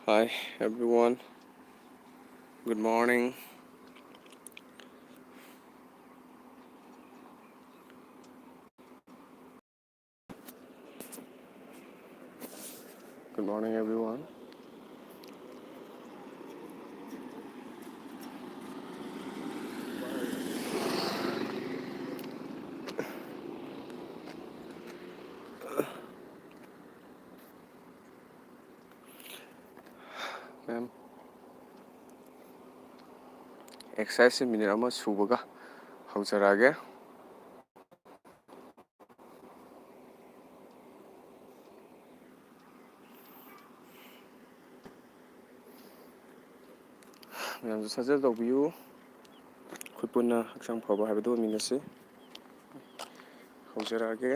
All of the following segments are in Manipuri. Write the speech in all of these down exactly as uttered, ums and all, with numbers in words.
Hi, everyone. Good morning. Good morning, everyone. Ma'am, exercise ꯁꯤ minute ꯑꯃ ꯁꯨꯕꯒ ꯍꯧꯖꯔꯛꯑꯒꯦ꯫ ꯃꯌꯥꯝꯁꯨ ꯁꯥꯖꯦꯜ ꯇꯧꯕꯤꯌꯨ꯫ ꯑꯩꯈꯣꯏ ꯄꯨꯟꯅ ꯍꯛꯆꯥꯡ ꯐꯕ ꯍꯥꯏꯕꯗꯨ ꯑꯣꯏꯃꯤꯟꯅꯁꯤ꯫ ꯍꯧꯖꯔꯛꯑꯒꯦ꯫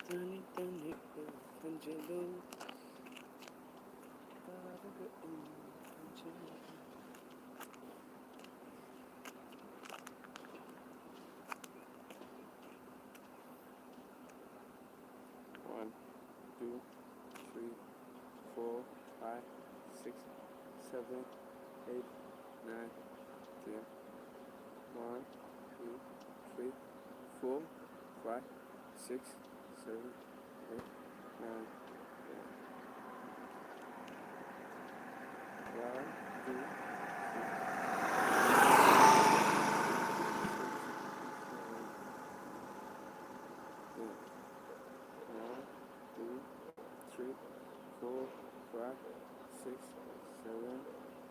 ꯇꯅꯤꯛ ꯇꯅꯤꯛ ꯈꯟꯖꯤꯜꯂꯨ, ꯇꯥꯔꯒ ꯏꯪ ꯈꯟꯖꯤꯜꯂꯨ꯫ One, two, three, four, five, six, seven, eight, nine, ten. One, two, three, four, five, six, seven, eight, nine, ten. One, two, three, four, five, six, seven, eight. One, two, three, four, five, six, seven,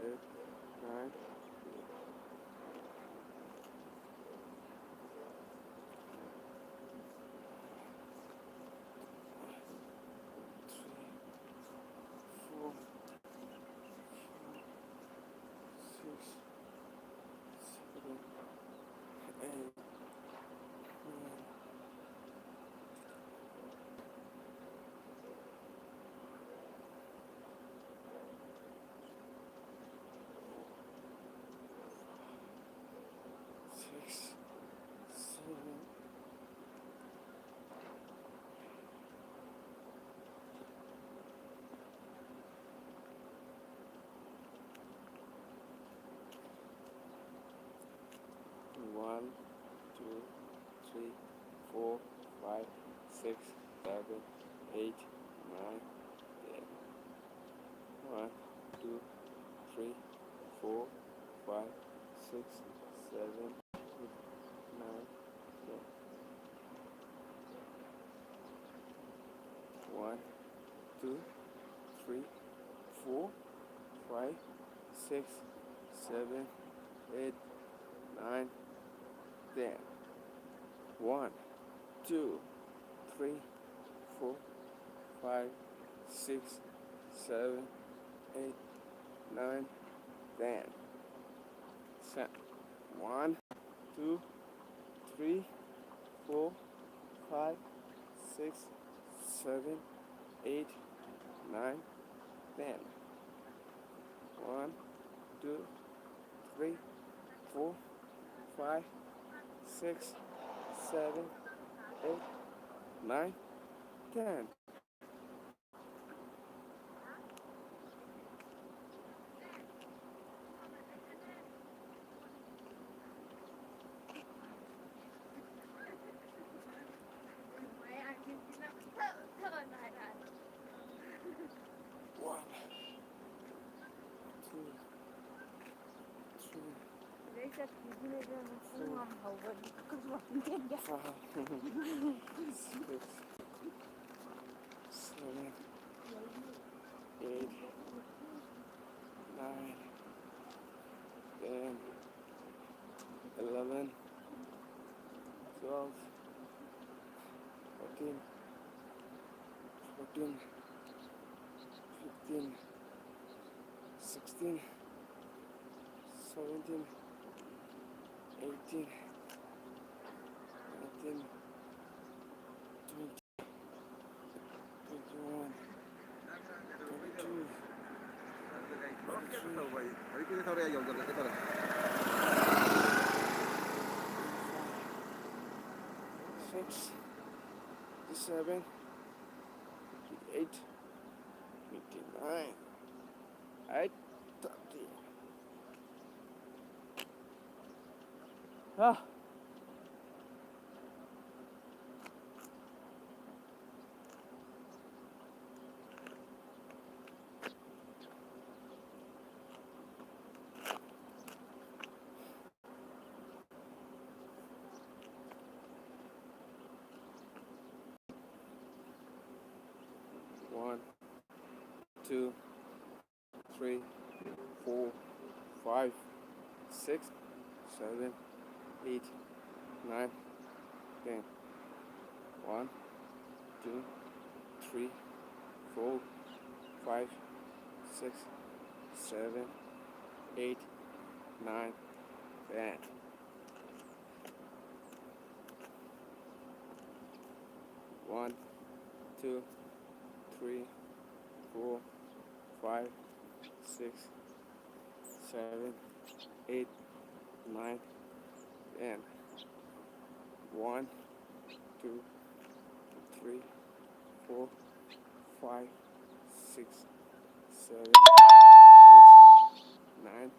eight, nine. Three, four, five, six, seven, eight, nine. four, five, six, seven, eight, nine, ten. One, two, three, four, five, six, seven, eight, nine, ten. One, two, three, four, five, six, seven, eight, nine, ten. One, two, three, four, five, six, seven, eight, nine, ten. Sa-, one, two, three, four, five, six, seven, eight, nine, ten. One, two, three, four, five, six, seven, eight, nine, ten. One, two, three, four, five, six, seven, eight, nine, ten, eleven, twelve, thirteen, fourteen, fifteen, sixteen, seventeen, eighteen, nineteen, twenty, twenty-one, twenty-two, twenty-three, twenty-five, twenty-six, twenty-seven, twenty-eight, twenty-nine, eight, thirty. Ah. One, two, three, four, five, six, seven, eight, nine, ten. One, two, three, four, five, six, seven, eight, nine, ten. One, two, three, four, five, six, seven, eight, nine, ten. One, two, three, four, five, six, seven, eight, nine,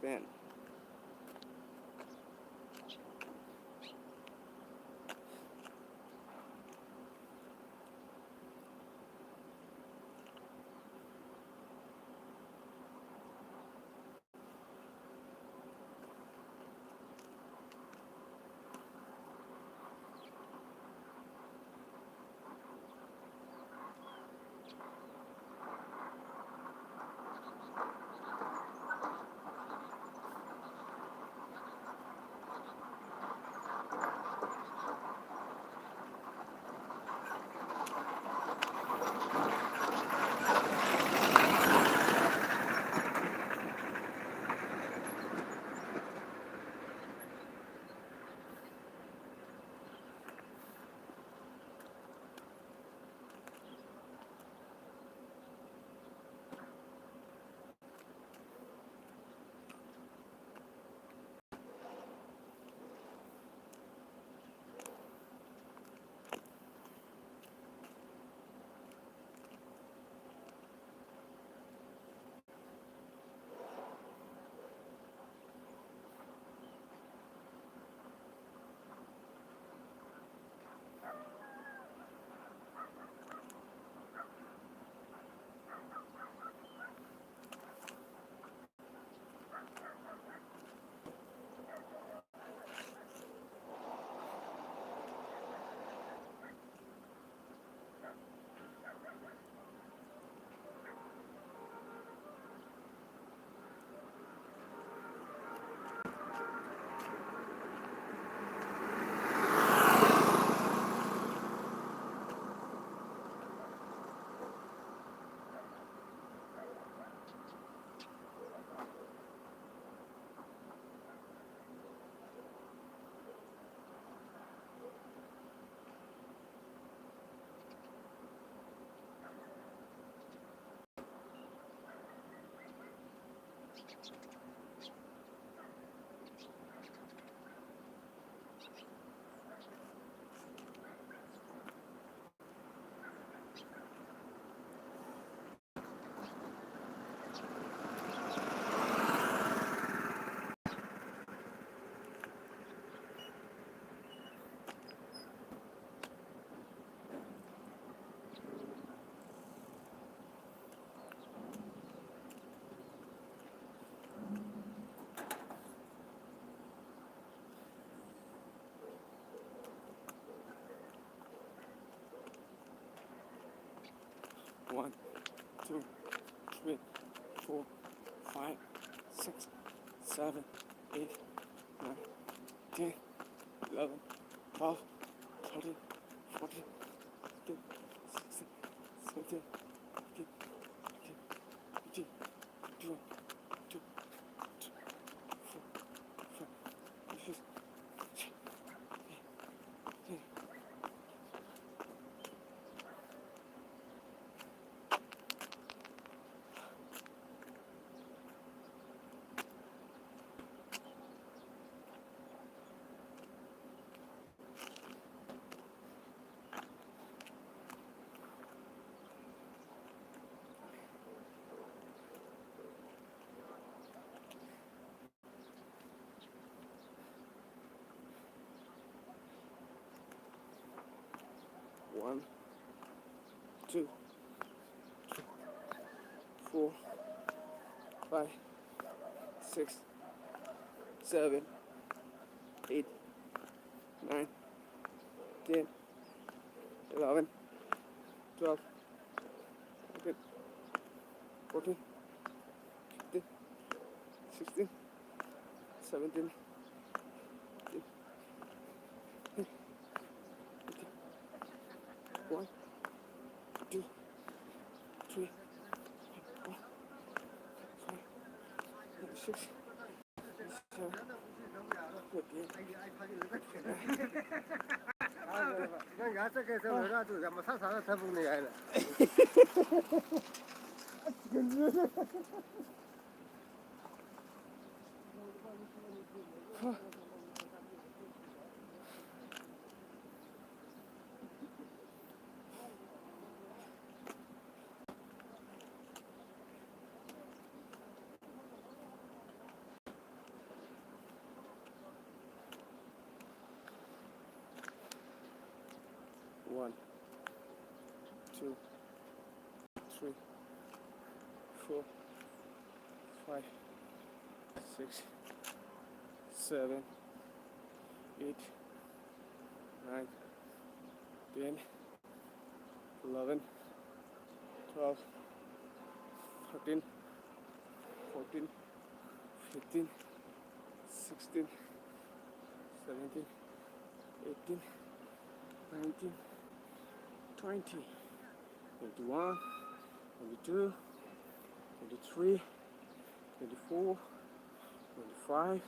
ten. One, two, three, four, five, six, seven, eight, nine, ten, eleven, twelve, thirteen, fourteen, fifteen, sixteen, seventeen, eighteen, nineteen, twenty, twenty-one, twenty-two, twenty-three, twenty-four, twenty-five, twenty-six, twenty-seven, twenty-eight, twenty-nine. One, two, three, four, five, six, seven, eight, nine, ten, eleven, twelve, thirteen, fourteen, fifteen, sixteen, seventeen, eighteen, nineteen, twenty, twenty-one, twenty-two, twenty-three, twenty-four, twenty-five, twenty-six, twenty-seven, twenty-eight. ꯅꯪ ꯉꯥꯏꯍꯥꯛ ꯆꯠꯀꯦ ꯆꯠꯂꯣꯏꯔ ꯑꯗꯨ ꯌꯥꯝ ꯃꯊꯥ ꯁꯥꯕ ꯊꯕꯛꯅꯤ ꯍꯥꯏꯅ꯫ One, two, three, four, five, six, seven, eight, nine, ten, eleven, twelve, thirteen, fourteen, fifteen, sixteen, seventeen, eighteen, nineteen, twenty, twenty-one, twenty-two, twenty-three, twenty-four, twenty-five,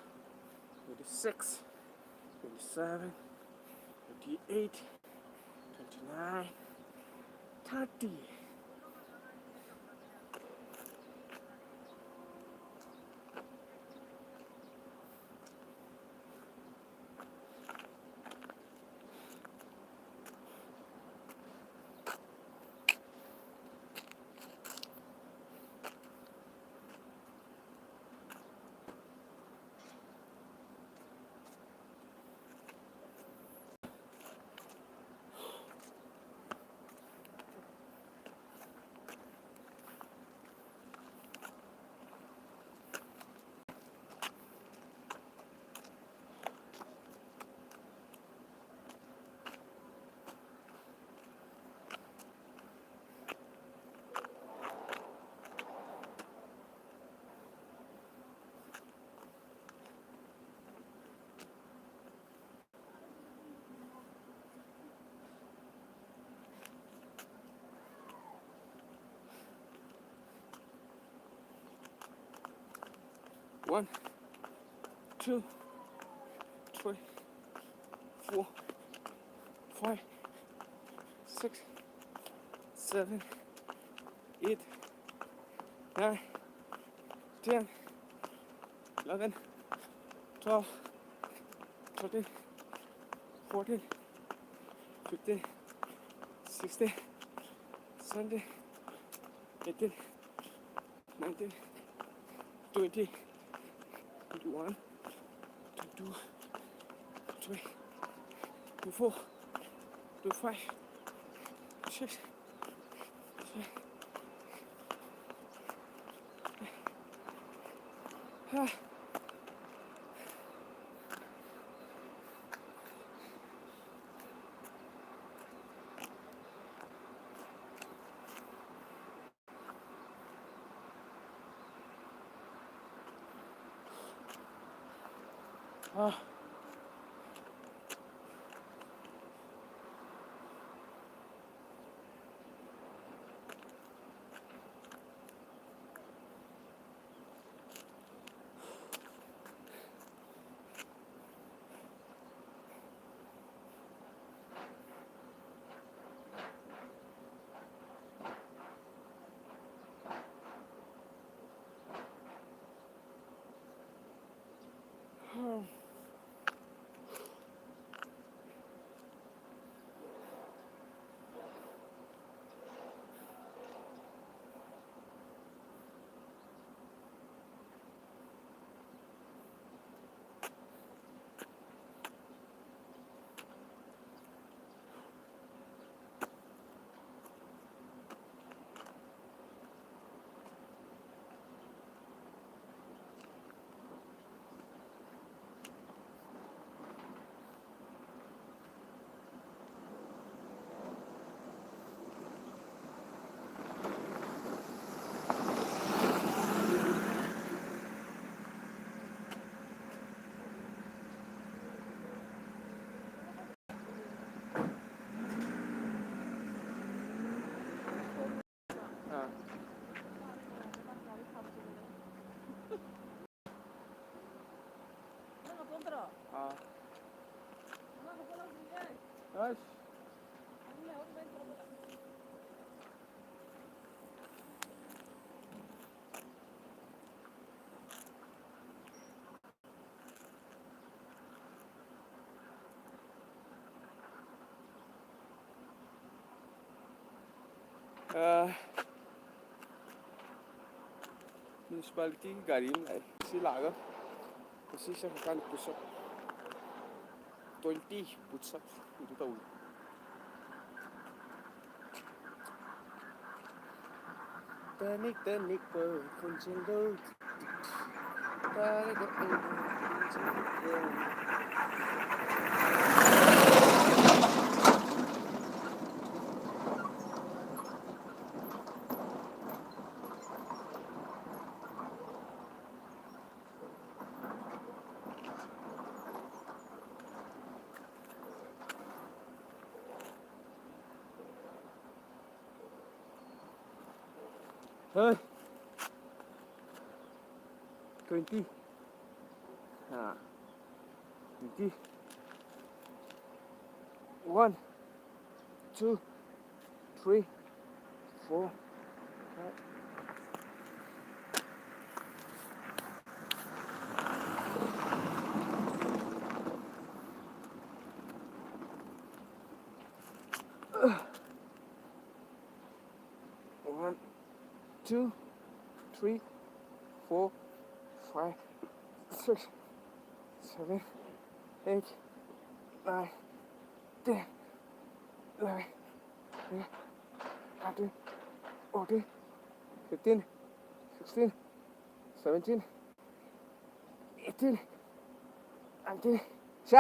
twenty-six, twenty-seven, twenty-eight, twenty-nine, thirty. One, two, three, four, five, six, seven, eight, nine, ten, eleven, twelve, thirteen, fourteen, fifteen, sixteen, seventeen, eighteen, nineteen, twenty, twenty-one, twenty-two, twenty-three, twenty-four, twenty-five, twenty-six, twenty-seven. Ah. Ah. ꯑꯥ꯫ ꯑꯥ꯫ ꯑꯁ꯫ ꯑ, ꯃ꯭ꯌꯨꯅꯤꯁꯤꯄꯥꯂꯤꯇꯤꯒꯤ ꯒꯥꯔꯤ ꯑꯃ ꯂꯥꯛꯑꯦ꯫ ꯁꯤ ꯂꯥꯛꯑꯒ ꯁꯤ ꯆꯠꯈ꯭ꯔꯀꯥꯟꯗ push up twenty push up ꯑꯗꯨ ꯇꯧꯏ꯫ ꯇꯅꯤꯛ ꯇꯅꯤꯛꯄ ꯈꯣꯟꯖꯦꯜꯗꯣ ꯇꯥꯔꯒ ꯑꯩꯅ ꯈꯣꯟꯖꯦꯜꯗꯣ꯫ Hey. Twenty. Ah. Twenty. One, two, three, four, five. One, two, three, four, five, six, seven, eight, nine, ten, eleven, twelve, thirteen, fourteen, fifteen, sixteen, seventeen, eighteen, nineteen, ꯁꯦ,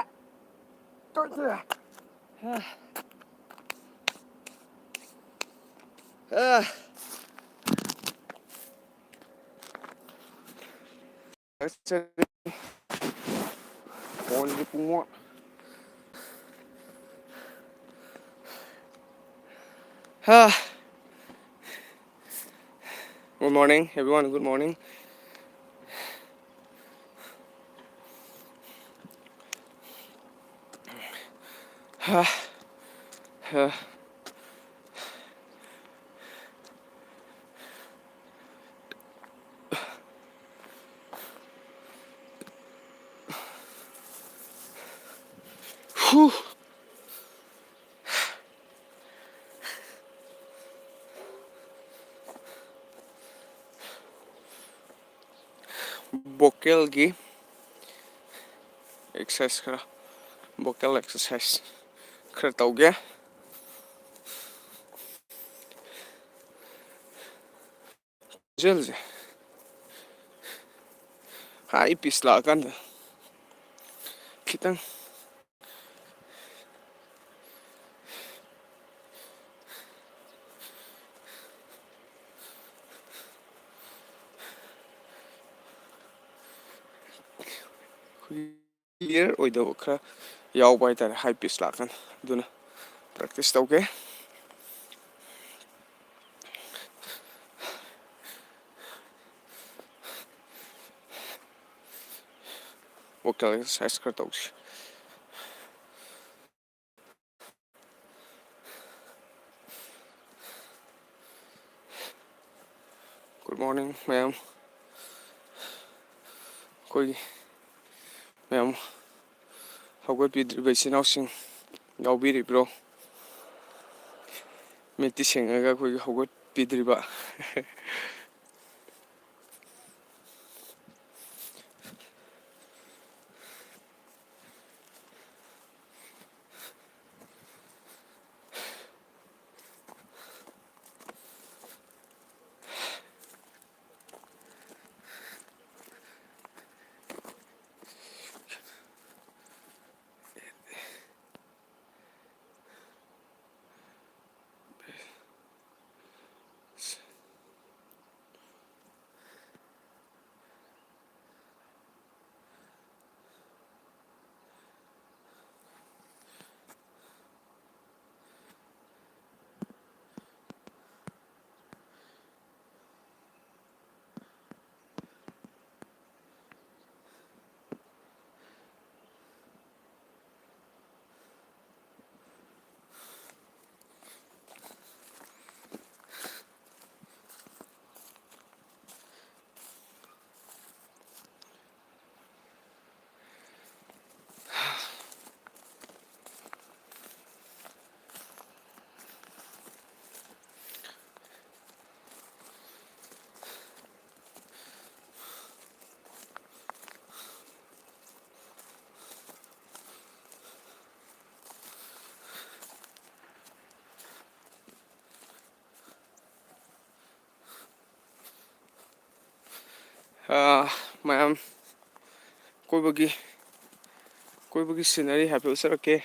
ꯇ꯭ꯋꯦꯟꯇꯤ꯫ ꯑꯥ꯫ ꯑꯥ꯫ ꯐꯣꯟꯁꯦ ꯄꯨꯡꯃꯣꯠ꯫ ꯍꯥ꯫ Good morning, everyone. Good morning. Vocalꯒꯤ exercise ꯈꯔ, vocal exercise ꯈꯔ ꯇꯧꯒꯦ꯫ ꯈꯣꯟꯖꯦꯜꯁꯦ high pitch ꯂꯥꯛꯑꯀꯥꯟꯗ ꯈꯤꯇꯪ clear ꯑꯣꯏꯗꯕ ꯈꯔ ꯌꯥꯎꯕ ꯍꯥꯏꯇꯥꯔꯦ, high pitch ꯂꯥꯛꯀꯥꯟꯗ꯫ ꯑꯗꯨꯅ practice ꯇꯧꯒꯦ꯫ ꯋꯥꯛ ꯇꯧꯔꯒ ꯑꯦꯛꯁꯔꯁꯥꯏꯁ ꯈꯔ ꯇꯧꯁꯤ꯫ Good morning, ꯃꯌꯥꯝ꯫ ꯑꯩꯈꯣꯏꯒꯤ ꯃꯌꯥꯝ ꯍꯧꯒꯠꯄꯤꯗ꯭ꯔꯤꯕ ꯏꯆꯤꯟ ꯏꯅꯥꯎꯁꯤꯡ ꯌꯥꯎꯕꯤꯔꯤꯕ꯭ꯔꯣ? ꯃꯤꯠꯇꯤ ꯁꯦꯡꯉꯒ ꯑꯩꯈꯣꯏꯒꯤ ꯍꯧꯒꯠꯄꯤꯗ꯭ꯔꯤꯕ꯫ ꯑꯥ, ꯃꯌꯥꯝ ꯀꯣꯏꯕꯒꯤ, ꯀꯣꯏꯕꯒꯤ ꯁꯤꯅꯔꯤ ꯍꯥꯏꯐꯦꯠ ꯎꯠꯆꯔꯛꯀꯦ꯫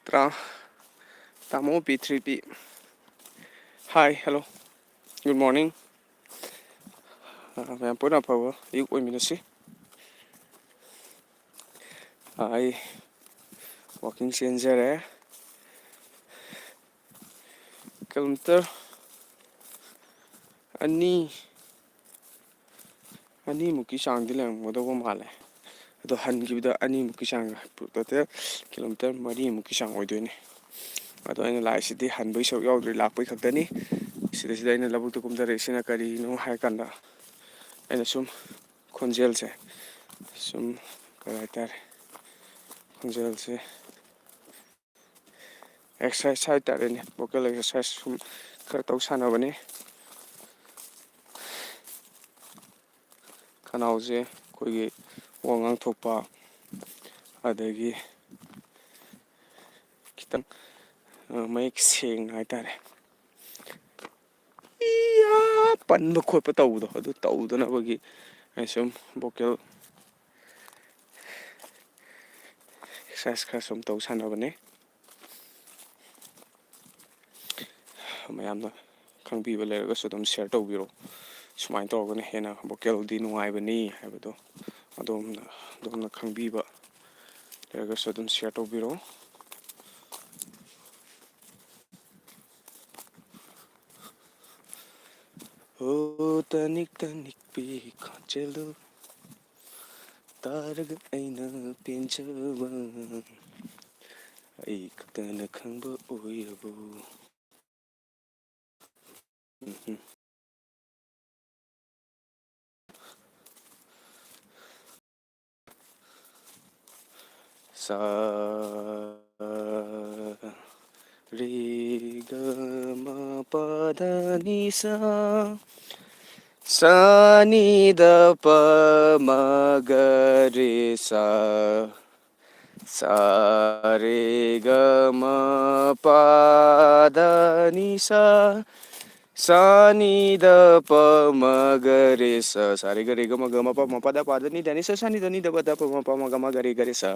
ꯇꯔꯥ, ꯇꯥꯃꯣ P three P. Hi, hello, good morning. ꯑ, ꯃꯌꯥꯝ ꯄꯨꯟꯅ ꯑꯐꯕ ꯑꯌꯨꯛ ꯑꯣꯏꯃꯤꯟꯅꯁꯤ꯫ ꯑ, ꯑꯩ walking ꯆꯦꯟꯖꯔꯦ꯫ Kilometre ꯑꯅꯤ, ꯑꯅꯤꯃꯨꯛꯀꯤ ꯆꯥꯡꯗꯤ ꯂꯩꯔꯝꯒꯗꯧꯕ ꯃꯥꯜꯂꯦ꯫ ꯑꯗꯣ ꯍꯟꯈꯤꯕꯗ ꯑꯅꯤꯃꯨꯛꯀꯤ ꯆꯥꯡ, total kilometre ꯃꯔꯤꯃꯨꯛꯀꯤ ꯆꯥꯡ ꯑꯣꯏꯗꯣꯏꯅꯦ꯫ ꯑꯗꯣ ꯑꯩꯅ ꯂꯥꯛꯏꯁꯤꯗꯤ ꯍꯟꯕꯒꯤ ꯁꯔꯨꯛ ꯌꯥꯎꯗ꯭ꯔꯤ, ꯂꯥꯛꯄꯒꯤ ꯈꯛꯇꯅꯤ꯫ ꯁꯤꯗꯩꯁꯤꯗ ꯑꯩꯅ ꯂꯧꯕꯨꯛꯇ ꯀꯨꯝꯊꯔꯛꯏꯁꯤꯅ ꯀꯔꯤꯅꯣ ꯍꯥꯏꯔꯀꯥꯟꯗ, ꯑꯩꯅ ꯁꯨꯝ ꯈꯣꯟꯖꯦꯜꯁꯦ, ꯁꯨꯝ, ꯀꯩ ꯍꯥꯏꯇꯥꯔꯦ, ꯈꯣꯟꯖꯦꯜꯁꯦ exercise ꯍꯥꯏꯇꯥꯔꯦꯅꯦ, vocal exercise ꯁꯨꯝ ꯈꯔ ꯇꯧ ꯁꯥꯟꯅꯕꯅꯤ꯫ ꯈꯅꯥꯎꯁꯦ ꯑꯩꯈꯣꯏꯒꯤ ꯋꯥ ꯉꯥꯡꯊꯣꯛꯄ, ꯑꯗꯒꯤ ꯈꯤꯇꯪ, ꯑ, ꯃꯌꯦꯛ ꯁꯦꯡꯅ ꯍꯥꯏꯇꯥꯔꯦ, ꯏꯌꯥ ꯄꯟꯕ ꯈꯣꯠꯄ ꯇꯧꯕꯗꯣ, ꯑꯗꯨ ꯇꯧꯗꯅꯕꯒꯤ ꯑꯩ ꯁꯨꯝ vocal exercise ꯈꯔ ꯁꯨꯝ ꯇꯧ ꯁꯥꯟꯅꯕꯅꯦ꯫ ꯃꯌꯥꯝꯅ ꯈꯪꯕꯤꯕ ꯂꯩꯔꯒꯁꯨ ꯑꯗꯨꯝ share ꯇꯧꯕꯤꯔꯣ꯫ ꯁꯨꯃꯥꯏꯅ ꯇꯧꯔꯒꯅ ꯍꯦꯟꯅ vocalꯗꯤ ꯅꯨꯡꯉꯥꯏꯕꯅꯤ ꯍꯥꯏꯕꯗꯣ ꯑꯗꯣꯝꯅ, ꯑꯗꯣꯝꯅ ꯈꯪꯕꯤꯕ ꯂꯩꯔꯒꯁꯨ ꯑꯗꯨꯝ share ꯇꯧꯕꯤꯔꯣ꯫ ꯑꯣ ꯇꯅꯤꯛ ꯇꯅꯤꯛꯄꯤ ꯈꯣꯟꯖꯦꯜꯗꯨ ꯇꯥꯔꯒ ꯑꯩꯅ ꯄꯦꯟꯖꯕ, ꯑꯩ ꯈꯛꯇꯅ ꯈꯪꯕ ꯑꯣꯏꯔꯕꯣ? ꯎꯝꯍꯨꯝ꯫ ꯁꯥ ꯔꯦ ꯒ ꯃ ꯄ ꯙ ꯅꯤ ꯁꯥ, ꯁꯥ ꯅꯤ ꯙ ꯄ ꯃ ꯒ ꯔꯦ ꯁꯥ, ꯁꯥ ꯔꯦ ꯒ ꯃ ꯄ ꯙ ꯅꯤ ꯁꯥ, ꯁꯥ ꯅꯤ ꯙ ꯄ ꯃ ꯒ ꯔꯦ ꯁꯥ, ꯁꯥ ꯔꯦ ꯒ ꯔꯦ ꯒ ꯃ ꯒ ꯃ ꯄ ꯃ ꯄ ꯙ ꯄ ꯙ ꯅꯤ ꯙ ꯅꯤ ꯁꯥ, ꯁꯥ ꯅꯤ ꯙ ꯅꯤ ꯙ ꯄ ꯙ ꯄ ꯃ ꯄ ꯃ ꯒ ꯃ ꯒ ꯔꯦ ꯒ ꯔꯦ ꯁꯥ꯫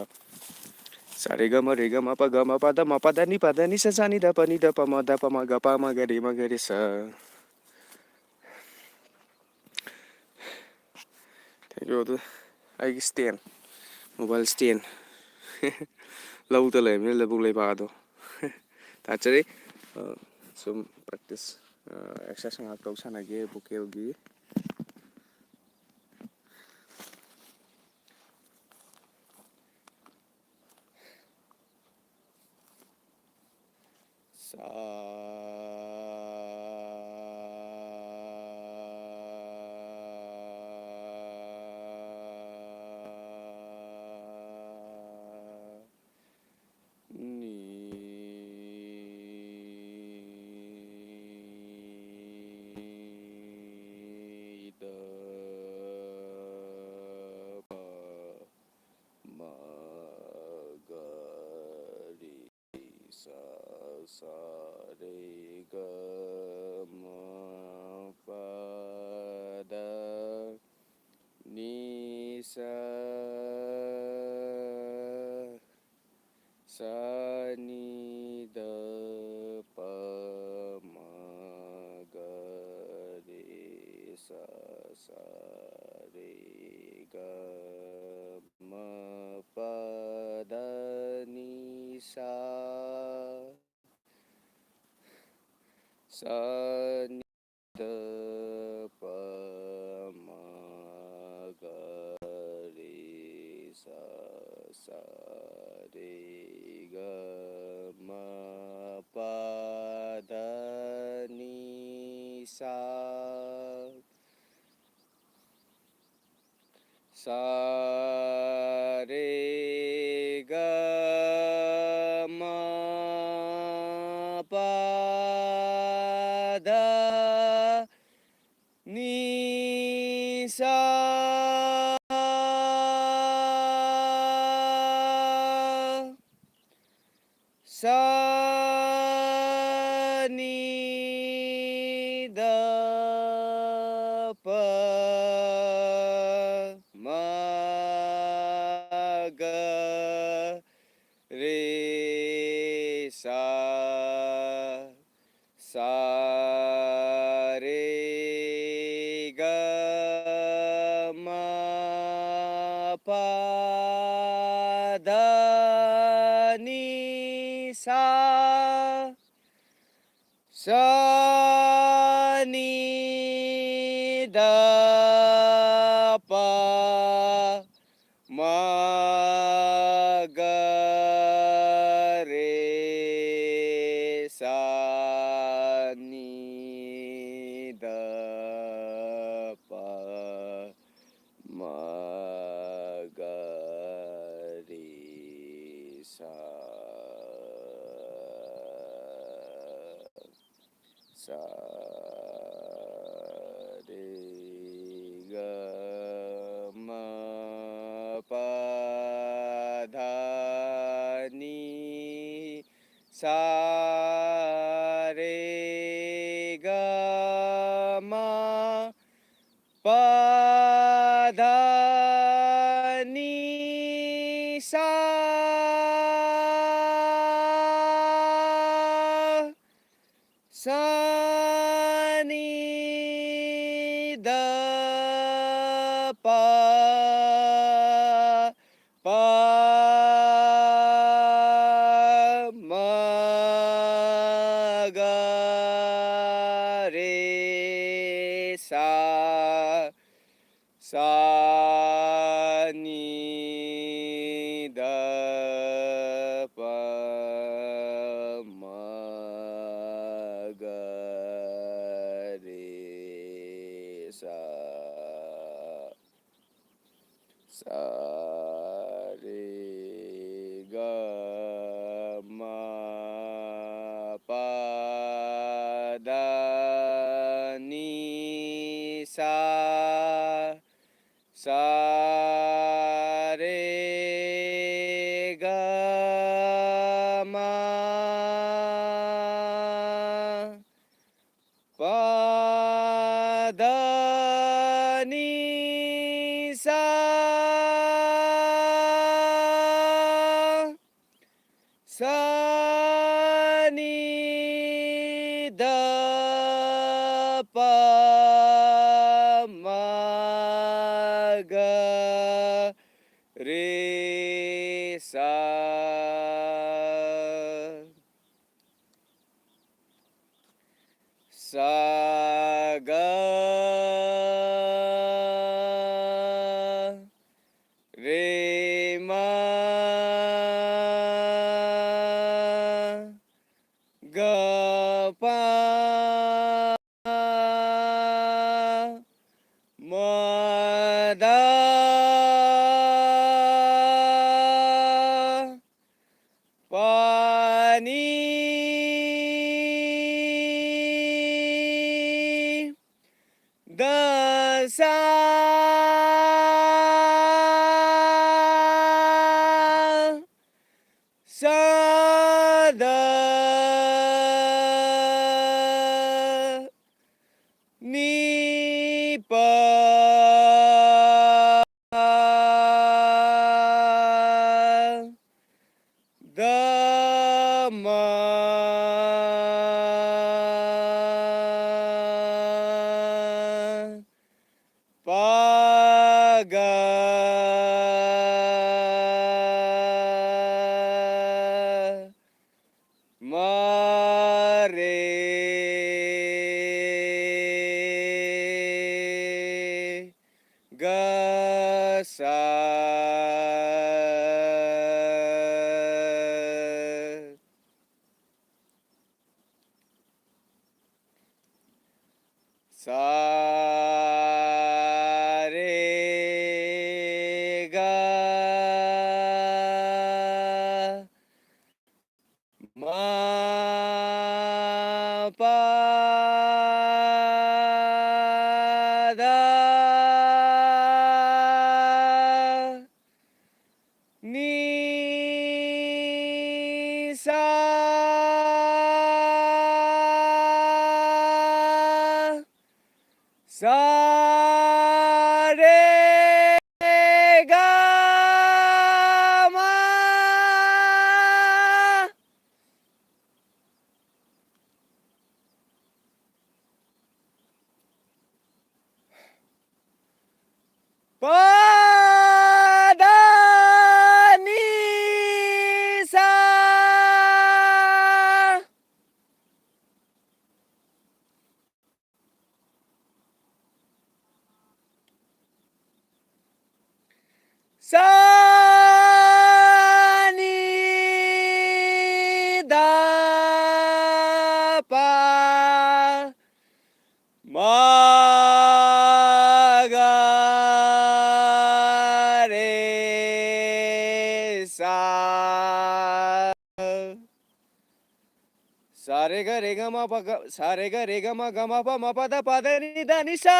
ꯁꯥ ꯔꯦ ꯒ ꯃ ꯔꯦ ꯒ ꯃ ꯄ ꯒ ꯃ ꯄ ꯗ ꯃ ꯄ ꯗ ꯅꯤ ꯄ ꯗ ꯅꯤ ꯁ ꯁ ꯅꯤ ꯗ ꯄ ꯅꯤ ꯗ ꯄ ꯃ ꯗ ꯄ ꯃ ꯒ ꯄ ꯃ ꯒ ꯔꯦ ꯃ ꯒ ꯔꯦ ꯁ꯫ Thank you꯫ ꯑꯗꯨ ꯑꯩꯒꯤ stand, mobile stand꯫ ꯂꯧꯗ ꯂꯩꯔꯕꯅꯤꯅ ꯂꯧꯕꯨꯛ ꯂꯩꯕꯥꯛ ꯑꯗꯣ ꯇꯥꯠꯆꯔꯤ꯫ ꯑ, ꯁꯨꯝ practice, ꯑ, exercise ꯉꯥꯏꯍꯥꯛ ꯇꯧ ꯁꯥꯟꯅꯒꯦ vocalꯒꯤ꯫ ꯁꯥ ꯅꯤ ꯗ ꯄ ꯃ ꯒ ꯔꯤ ꯁ ꯁ ꯔꯦ ꯒ ꯃ ꯄ ꯗ ꯅꯤ ꯁ ꯁ ꯅꯤ ꯗ ꯄ ꯃ ꯒ ꯔꯦ ꯁ ꯁ ꯔꯦ ꯒ ꯃ ꯄ ꯗ ꯅꯤ ꯁ ꯁ ꯅꯤ ꯗ ꯄ ꯃ ꯒ ꯔꯦ ꯁ ꯁ ꯔꯦ ꯒ ꯃ ꯄ ꯗ ꯅꯤ ꯁ ꯁ ꯔꯦ ꯒ ꯃ ꯄ ꯗ ꯅꯤ ꯁ ꯁ ꯅꯤ ꯗ ꯄ ꯃ ꯒ ꯄ ꯙ ꯅꯤ ꯁꯥ꯫ ꯁꯥ ꯅꯤ ꯙ ꯄ ꯃ ꯒ ꯔꯦ ꯁꯥ ꯅꯤ ꯙ ꯄ ꯃ ꯒ ꯔꯦ ꯁꯥ꯫ ꯁꯥ ꯔꯦ ꯒ ꯃ ꯄ ꯙ ꯅꯤ ꯁꯥ ꯔꯦ ꯒ ꯃ ꯄ ꯙ ꯅꯤ ꯁꯥ꯫ ꯁꯥ ꯅꯤ ꯙ ꯄ ꯄ ꯃ ꯒ ꯔꯦ ꯁꯥ꯫ ꯁꯥ ꯅꯤ ꯙ ꯄ ꯃ ꯒ ꯔꯦ ꯁꯥ꯫ ꯁꯥ ꯔꯦ ꯒ ꯃ ꯄ ꯙ ꯅꯤ ꯁꯥ꯫ ꯁꯥ ꯔꯦ ꯒ ꯃ ꯄ ꯙ ꯅꯤ ꯁꯥ꯫ ꯁꯥ ꯅꯤ ꯙ ꯄ ꯃ ꯒ ꯔꯦ ꯁꯥ꯫ ꯁꯥ ꯒ ꯔꯦ ꯃꯥ ꯒ ꯄꯥ ꯃ ꯗ ꯄ ꯅꯤ ꯗ ꯁꯥ ꯁ ꯗ ꯅꯤ ꯄ ꯗ ꯃ ꯄ ꯒ ꯃ ꯔꯦ ꯒ ꯁꯥ꯫ ꯁꯥ ꯔꯦ ꯒ ꯃ ꯄ ꯗ ꯅꯤ ꯁꯥ ꯁꯥ ꯔꯦ ꯒ ꯃ ꯄ ꯗ Sa re ga re ga ma pa ga, sa re ga re ga ma ga ma pa ma pa da pa da ni da ni sa.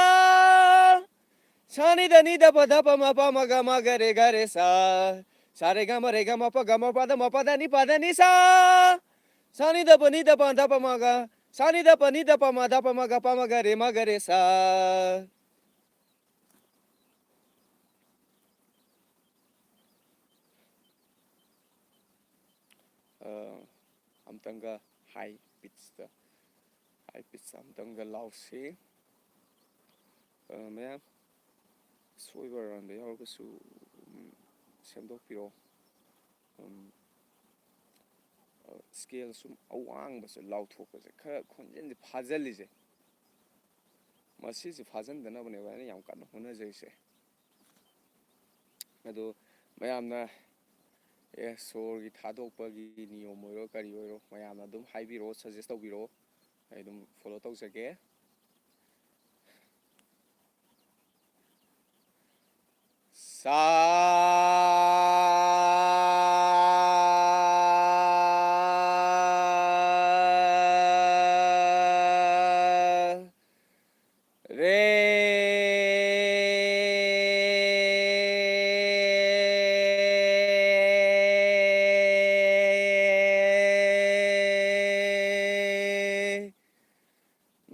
Sa ni da ni da pa da pa ma pa ma ga ma ga re ga re sa. Sa re ga ma re ga ma pa ga ma pa da ma pa da ni pa da ni sa. Sa ni da pa ni da pa da pa ma ga. Sa ni da pa ni da pa ma da pa ma ga pa ma ga re ma ga re sa. ꯑ, ꯑꯝꯇꯪꯒ high pitchꯇ, high pitchꯇ ꯑꯝꯇꯪꯒ ꯂꯥꯎꯁꯤ꯫ ꯑ, ꯃꯌꯥꯝ ꯑꯁꯣꯏꯕ ꯑꯔꯥꯟꯕ ꯌꯥꯎꯔꯒꯁꯨ, ꯎꯝ, ꯁꯦꯝꯗꯣꯛꯄꯤꯔꯣ꯫ ꯎꯝ, ꯑ, scale ꯁꯨꯝ ꯑꯋꯥꯡꯕꯁꯦ ꯂꯥꯎꯊꯣꯛꯄꯁꯦ ꯈꯔ ꯈꯣꯟꯖꯦꯜꯁꯦ ꯐꯥꯖꯤꯜꯂꯤꯁꯦ, ꯃꯁꯤꯁꯦ ꯐꯥꯖꯤꯟꯗꯅꯕꯅꯦꯕ ꯑꯩꯅ ꯌꯥꯝ ꯀꯟꯅ ꯍꯣꯠꯅꯖꯩꯁꯦ꯫ ꯑꯗꯣ ꯃꯌꯥꯝꯅ, ꯑꯦ, ꯁꯣꯔꯒꯤ ꯊꯥꯗꯣꯛꯄꯒꯤ ꯅꯤꯌꯣꯝ ꯑꯣꯏꯔꯣ ꯀꯔꯤ ꯑꯣꯏꯔꯣ, ꯃꯌꯥꯝꯅ ꯑꯗꯨꯝ ꯍꯥꯏꯕꯤꯔꯛꯑꯣ, suggest ꯇꯧꯕꯤꯔꯛꯑꯣ, ꯑꯩ ꯑꯗꯨꯝ follow ꯇꯧꯖꯒꯦ꯫ ꯁꯥ ꯔꯦ꯫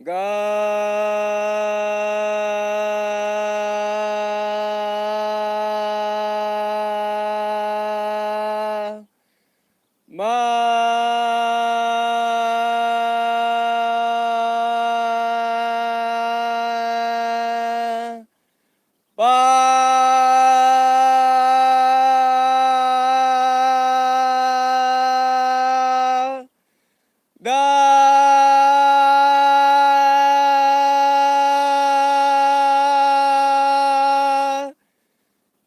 ꯒ ꯃ ꯄ ꯗ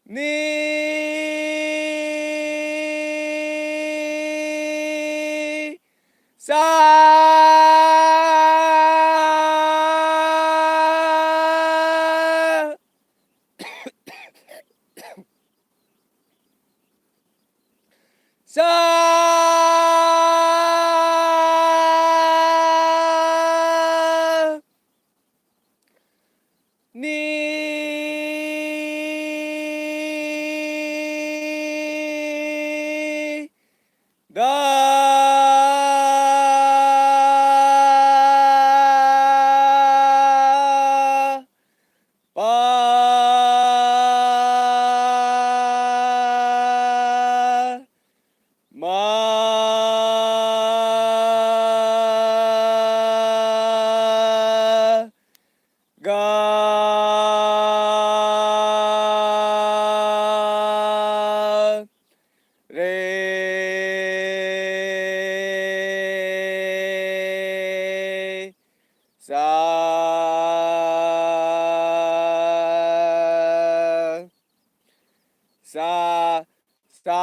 ꯅꯤ ꯁꯥ꯫ ꯁꯥ꯫ ꯆꯥ, ꯆꯥ,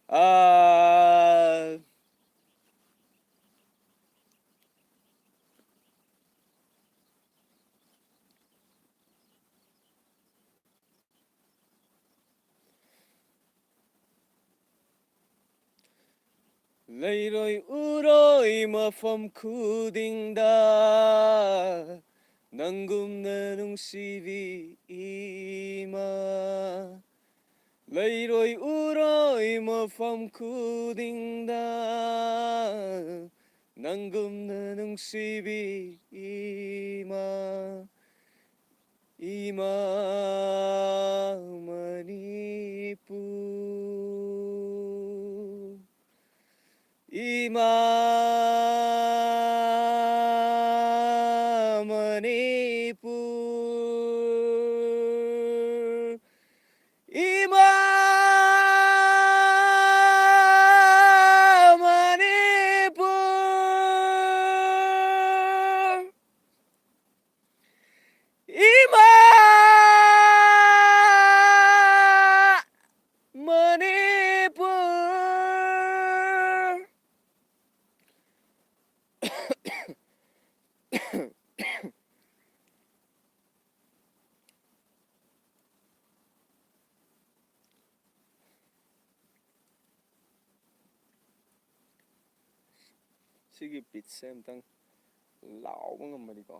ꯑ꯫ ꯂꯩꯔꯣꯏ ꯎꯔꯣꯏ ꯃꯐꯝ ꯈꯨꯗꯤꯡꯗ ꯅꯪꯒꯨꯝꯅ ꯅꯨꯡꯁꯤꯕꯤ ꯏꯃꯥ꯫ ꯂꯩꯔꯣꯏ ꯎꯔꯣꯏ ꯃꯐꯝ ꯈꯨꯗꯤꯡꯗ ꯅꯪꯒꯨꯝꯅ ꯅꯨꯡꯁꯤꯕꯤ ꯏꯃꯥ꯫ ꯏꯃꯥ ꯃꯅꯤꯄꯨꯔ, ꯏꯃꯥ ꯃꯅꯤꯄꯨꯔ, ꯏꯃꯥ ꯃꯅꯤꯄꯨꯔ꯫ ꯏꯃꯥ ꯃꯅꯤꯄꯨꯔ꯫ ꯁꯤꯒꯤ ꯕꯤꯠꯁꯦ ꯑꯝꯇꯪ ꯂꯥꯎꯕ ꯉꯝꯃꯗꯤꯀꯣ꯫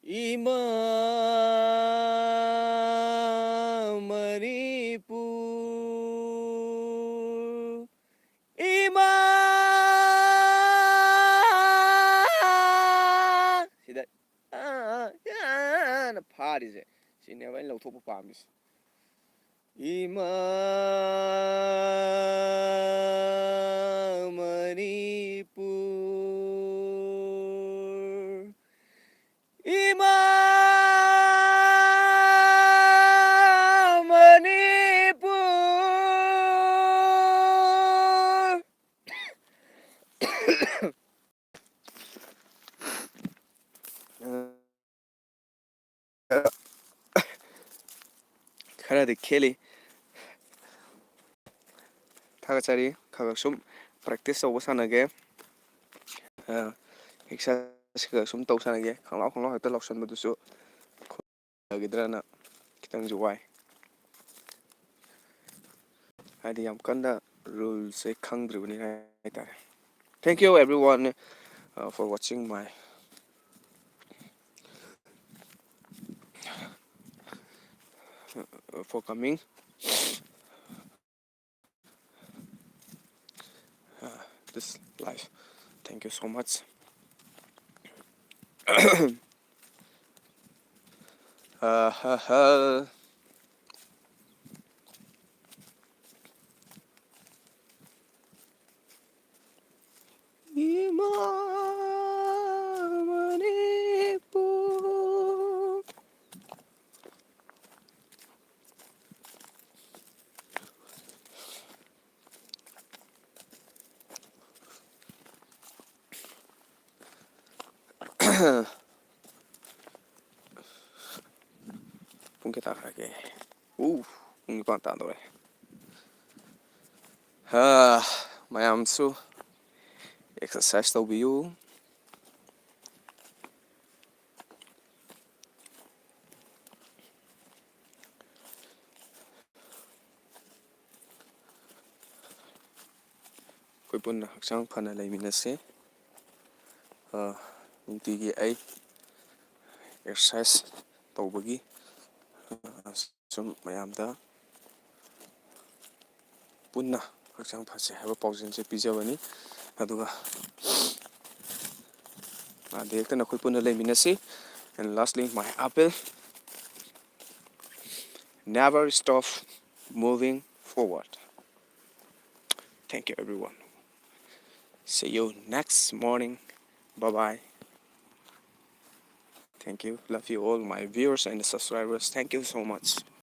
ꯏꯃꯥ ꯃꯅꯤꯄꯨꯔ, ꯏꯃꯥ꯫ ꯁꯤꯗ ꯑꯥ, ꯑꯥ, ꯑꯥ, ꯑꯥꯅ ꯐꯥꯔꯤꯁꯦ ꯁꯤꯅꯦꯕ ꯑꯩꯅ ꯂꯧꯊꯣꯛꯄ ꯄꯥꯝꯃꯤꯁꯦ꯫ ꯏꯃꯥ ꯃꯅꯤꯄꯨꯔ, ꯏꯃꯥ ꯃꯅꯤꯄꯨꯔ꯫ ꯈꯔꯗꯤ ꯈꯦꯠꯂꯤ꯫ ꯊꯥꯒꯠꯆꯔꯤ꯫ ꯈꯔ ꯈꯔ ꯁꯨꯝ practice ꯇꯧꯕ ꯁꯥꯟꯅꯒꯦ꯫ ꯑ, exercise ꯈꯔ ꯁꯨꯝ ꯇꯧ ꯁꯥꯟꯅꯒꯦ꯫ ꯈꯪꯂꯥꯎ ꯈꯪꯂꯥꯎ ꯍꯦꯛꯇ ꯂꯥꯎꯁꯟꯕꯗꯨꯁꯨ ꯌꯥꯒꯗ꯭ꯔꯅ ꯈꯤꯇꯪꯁꯨ ꯋꯥꯏ꯫ ꯍꯥꯏꯗꯤ ꯌꯥꯝ ꯀꯟꯅ ruleꯁꯦ ꯈꯪꯗ꯭ꯔꯤꯕꯅꯤꯅ ꯍꯥꯏꯇꯥꯔꯦ꯫ Thank you everyone, uh, for watching my, uh, for coming, uh, this live. Thank you so much. Uh, ha, ha. ꯏꯃꯥ ꯃꯅꯤꯄꯨꯔ꯫ ꯄꯨꯡ ꯀꯌꯥ ꯇꯥꯈ꯭ꯔꯒꯦ? ꯎ, ꯄꯨꯡ ꯅꯤꯄꯥꯟ ꯇꯥꯗꯧꯔꯦ꯫ ꯍꯥ, ꯃꯌꯥꯝꯁꯨ exercise ꯇꯧꯕꯤꯌꯨ꯫ ꯑꯩꯈꯣꯏ ꯄꯨꯟꯅ ꯍꯛꯆꯥꯡ ꯐꯅ ꯂꯩꯃꯤꯟꯅꯁꯤ꯫ ꯑ, ꯅꯨꯡꯇꯤꯒꯤ ꯑꯩ exercise ꯇꯧꯕꯒꯤ, ꯑ, ꯁꯨꯝ ꯃꯌꯥꯝꯗ ꯄꯨꯟꯅ ꯍꯛꯆꯥꯡ ꯐꯁꯦ ꯍꯥꯏꯕ ꯄꯥꯎꯖꯦꯜꯁꯦ ꯄꯤꯖꯕꯅꯤ꯫ ꯑꯗꯨꯒ ꯑꯗ ꯍꯦꯛꯇ ꯅꯈꯣꯏ ꯄꯨꯟꯅ ꯂꯩꯃꯤꯟꯅꯁꯤ꯫ And lastly, my appeal, never stop moving forward. Thank you, everyone. See you next morning. Bye-bye. Thank you. Love you all, my viewers and subscribers. Thank you so much.